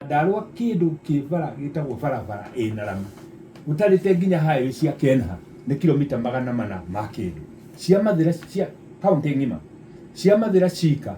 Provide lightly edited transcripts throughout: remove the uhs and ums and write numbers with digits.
Nyandarua kĩndũ kĩ bara gĩtagwo barabara ĩna rami ũtarĩte nginya highway cia Kenha nĩ kilomita 400 ma kĩndũ cia Mathĩra, cia kaunti ng'ima cia Mathĩra cika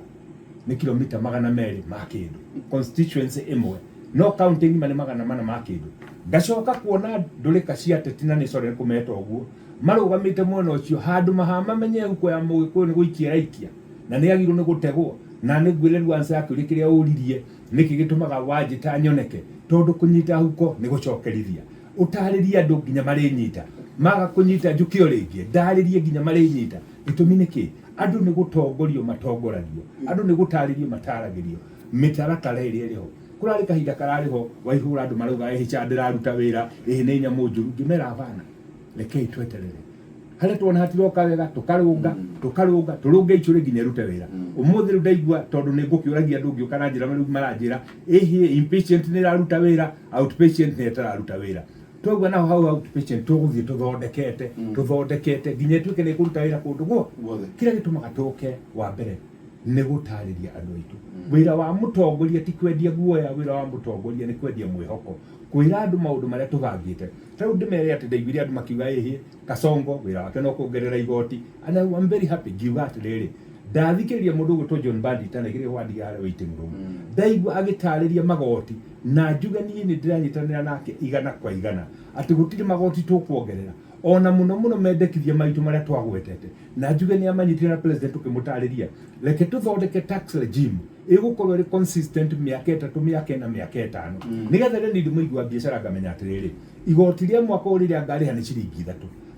nĩ kilomita 200 ma kĩndũ, constituency ĩmwe, no kaunti ng'ima nĩ 400 ma kĩndũ. Ngacoka kuona ndũrĩka cia ateti, na nĩ sorry nĩ kũmeta ũguo, marũgamĩte mwena ũcio handũ mahamamenye huko ya Mũgĩkũyũ nĩ gũikia ĩraikia na nĩ agirwo nĩ gũtegwo. Na nĩ ngwĩre rĩu answer ya kĩũria kĩrĩa ũririe, nĩkĩ gĩtũmaga wanjĩta nyoneke, tondũ kũnyita huko nĩ gũcokerithia. Ũtarĩrie andũ nginya marĩnyita, maga kũnyita njũke o rĩngĩ ndarĩrie nginya marĩnyita. Gĩtũmi nĩ kĩ? Andũ nĩ gũtongorio matongoragio, andũ nĩ gũtarĩrio mataragĩrio mĩtaratara ĩrĩa ĩrĩ ho. Kũrarĩ kahinda kararĩ ho Waihũra, andũ marauga ĩhĩ cha ndĩraruta wĩra, ĩhĩ nĩ nyamũ njũru. Ngĩmera abana, rekei tweterere harĩa tuona hatiroka wega, tũkarũnga, tũkarũnga, tũrũnge icũrĩ nginya ĩrute wĩra. Ũmũthĩ rĩu ndaigua, tondũ nĩ ngũkĩũragia andũ ngĩũka na njĩra, rĩu maranjĩra ĩhĩ inpatient nĩ ĩraruta wĩra, outpatient nĩ ĩtararuta wĩra. Twaigua naho hau outpatient tũgũthiĩ tũthondekete, tũthondekete nginya ĩtuĩke nĩ ĩkũruta wĩra kũndũ guo guothe. Kĩrĩa gĩtũmaga tũke wa mbere nĩ gũtarĩria andũ aitũ. Wĩra wa mũtongoria ti kwendia guoya, wĩra wa mũtongoria nĩ kwendia mwĩhoko, kwĩra andũ maũndũ marĩa tũbangĩte. Ta rĩu ndĩmere atĩ ndaiguire andũ makiuga ĩhĩ Kasongo wĩra wake no kuongerera igoti, and I am very happy. Ngiuga atĩrĩrĩ, ndathikĩrĩria mũndũ ũgwĩtwo John Mbadi itanagĩrĩire wandiga harĩa waiting room, ndaigua agĩtarĩria magoti, na njuge niĩ nĩ ndĩranyitanĩra nake 100% atĩ gũtirĩ magoti tũkuongerera, ona mũno mũno mendekithia maitũ marĩa twagwetete, na njuge nĩ amanyitire na president ũkĩmũtarĩria, reke tũthondeke tax regime ĩgũkorwo ĩrĩ consistent mĩaka 3, mĩaka 4, mĩaka 5, nĩgetha rĩrĩa niĩ ndĩ mũigi wa biacara ngamenya atĩrĩrĩ, igoti rĩa mwaka ũyũ rĩrĩa ngarĩha nĩ ciringi 3,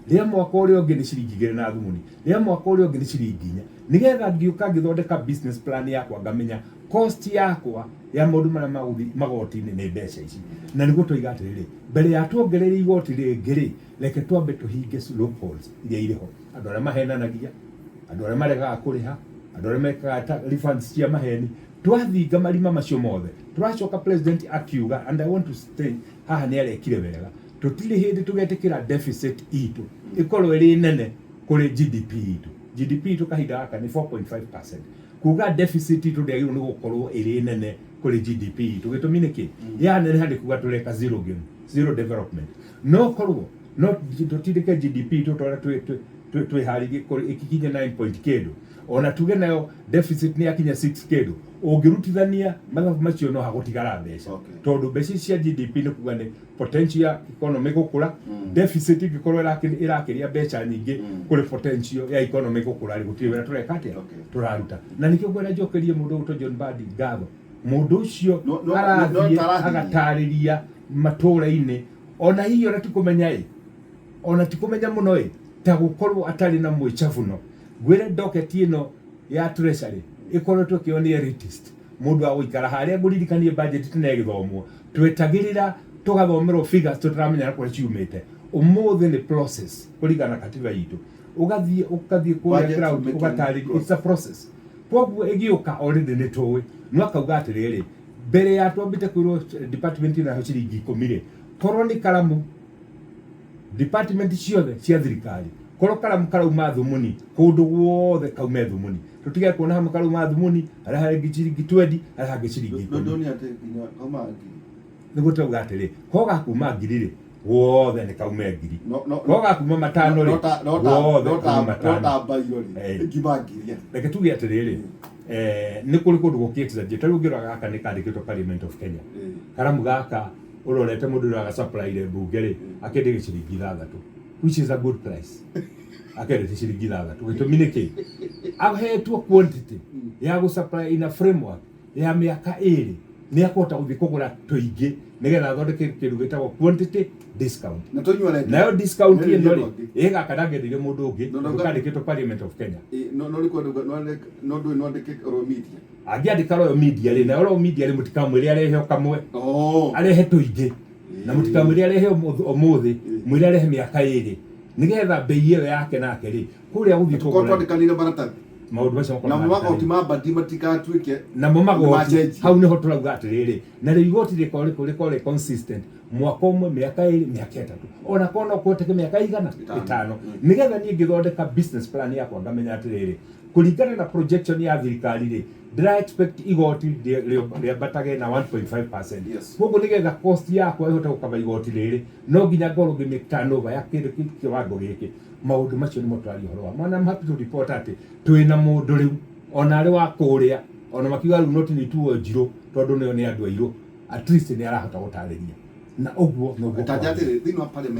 rĩa mwaka ũrĩa ũngĩ nĩ ciringi 2 na thumuni, rĩa mwaka ũrĩa ũngĩ nĩ ciringi 4, nĩgetha ngĩũka ngĩthondeka business plan yakwa ngamenya cost yakwa ya maũndũ marĩa magũthiĩ magoti-inĩ nĩ mbeca ici. Na nĩguo twoiga atĩrĩrĩ, mbere ya tuongereire igoti rĩngĩ rĩ, reke twambe tũhinge loopholes iria irĩ ho, andũ arĩa mahenanagia, andũ arĩa maregaga kũrĩha, andũ arĩa mekaga refunds cia maheni. Twathinga marima macio mothe, tũracoka president akiuga, and I want to stay haha, nĩ arekire wega, tũtirĩ hĩndĩ tũgetĩkĩra deficit itũ ĩkorwo ĩrĩ nene kũrĩ GDP itũ. GDP itũ kahinda gaka nĩ 4.5%, kuga deficit itũ ndĩagĩrĩirwo nĩ gũkorwo ĩrĩ nene kũrĩ GDP itũ. Gĩtũmi nĩ kĩ? Yaneneha nĩ kuga tũreka zero game, zero development. No korwo no tũtindĩke GDP itũ tũrĩa twĩharĩrie ĩkikinye 9 point kĩndũ, ona tuge nayo deficit nĩ yakinya 6 kĩndũ, ũngĩrutithania mathabu macio no hagũtigara mbeca, tondũ mbeca ici cia GDP nĩ kuga nĩ potential ya economy gũkũra. Deficit ĩngĩkorwo ĩrakĩria mbeca nyingĩ kũrĩ potential ya economy gũkũra rĩ, gũtirĩ wĩra tũreka atĩa, tũraruta. Na nĩkĩo ngwenda njokerie mũndũ ũgwĩtwo John Mbadi ngatho. Mũndũ ũcio No arathiĩ tarahinyia. agatarĩria matũũra-inĩ, ona hihi ona ti kũmenya ĩ, ona ti kũmenya mũno ĩ, ta gũkorwo atarĩ na mwĩcabuno. Ngwĩre docket ĩno ya treasury ĩkoretwo ĩkĩo nĩ elitist, mũndũ wa gũikara harĩa. Ngũririkanie budget tene ĩgĩthomwo twetagĩrĩra tũgathomerwo figures tũtaramenya na kũrĩa ciumĩte. Ũmũthĩ nĩ process kũringana na katiba itũ, ũgathiĩ ũkathiĩ kũrĩa Budget ground making ũgatarĩria. process. It's a process, koguo ĩgĩũka already nĩ tũĩ. No akauga atĩrĩrĩ, mbere ya twambĩte kwĩrwo department ĩnayo ciringi 10 rĩ, korwo nĩ karamu, department ciothe cia thirikari, korwo karamu karauma thumuni kũndũ guothe kaume thumuni, tũtige kuona hamwe karauma thumuni, harĩa hangĩ ciringi 20, harĩa hangĩ ciringi No 10. Ndoni atĩ nginya kauma ngiri. Nĩguo tauga atĩrĩ, ko gakuma 1000 rĩ, guothe nĩ kaume 1000. No Ko gakuma 5 rĩ, no ta no ta guothe no ta kaume no 5. ta mbairo rĩ, ngiuma ngiri. Reke tuge atĩrĩrĩ, nĩ kũrĩ kũndũ gũkĩ ta rĩu ũngĩrora gaka nĩ kandĩkĩtwo Parliament of Kenya. Karamu gaka ũrorete mũndũ ũrĩa agasupplyire mbunge rĩ, akĩenderio ciringi 6, which is a good price. Akendete ciringi 6, gĩtũmi nĩ kĩ? Ahetwo quantity ya gũsupply in a framework ya mĩaka 2, nĩ akũhota gũthiĩ kũgũra tũingĩ nĩgetha athondeke kĩndũ gĩtagwo quantity discount. Na tũnyua redi. Nayo discount Nĩ ĩno rĩ, rĩngĩ. ĩ gaka ndangĩenderio mũndũ ũngĩ, No, no, tondũ kandĩkĩtwo Parliament of Kenya. No no rĩkwenda no no ndũĩ no andĩke Royal Media. Angĩandĩka Royal Media rĩ, nayo Royal Media rĩ, mũtikamwĩre arehe o kamwe, Oh. arehe tũingĩ, na mũtikamwĩre arehe ũmũthĩ, mwĩre arehe mĩaka 2, nĩgetha mbei ĩyo yake nake rĩ kũrĩa gũthiĩ Tũkorwo kũgũra. Twandĩkanire maratathi. Maũndũ macio makorwo Namo magoti mandĩkanĩire. ma Mbadi matikatuĩke Namo magoti macenjie. Hau niho tũrauga atĩrĩrĩ, na rĩu igoti rĩkorwo rĩkorwo rĩ consistent mwaka ũmwe, mĩaka 2, mĩaka 3, ona korwo no kũhoteke mĩaka igana 5. 5, nĩgetha niĩ ngĩthondeka business plan yakwa ngamenya atĩrĩrĩ, Kũringana na projection ya thirikari rĩ, ndĩra expect igoti rĩambatage na 1.5%. Koguo nĩgetha cost yakwa ĩhote gũkaba igoti rĩrĩ, no nginya ngorwo ngĩ make turnover ya kĩndũ kĩwango gĩkĩ. Maũndũ macio nĩmo tũraria ũhoro wamo. And I'm happy to report atĩ twĩna mũndũ rĩu ona arĩ wa kũrĩa, ona makiuga rĩu noti nĩ ituo njirũ tondũ nĩo nĩ andũ airũ, at least nĩ arahota gũtarĩria, na ũguo noguo Tanja kwagĩrĩire. Atĩrĩ, thĩinĩ wa parliament.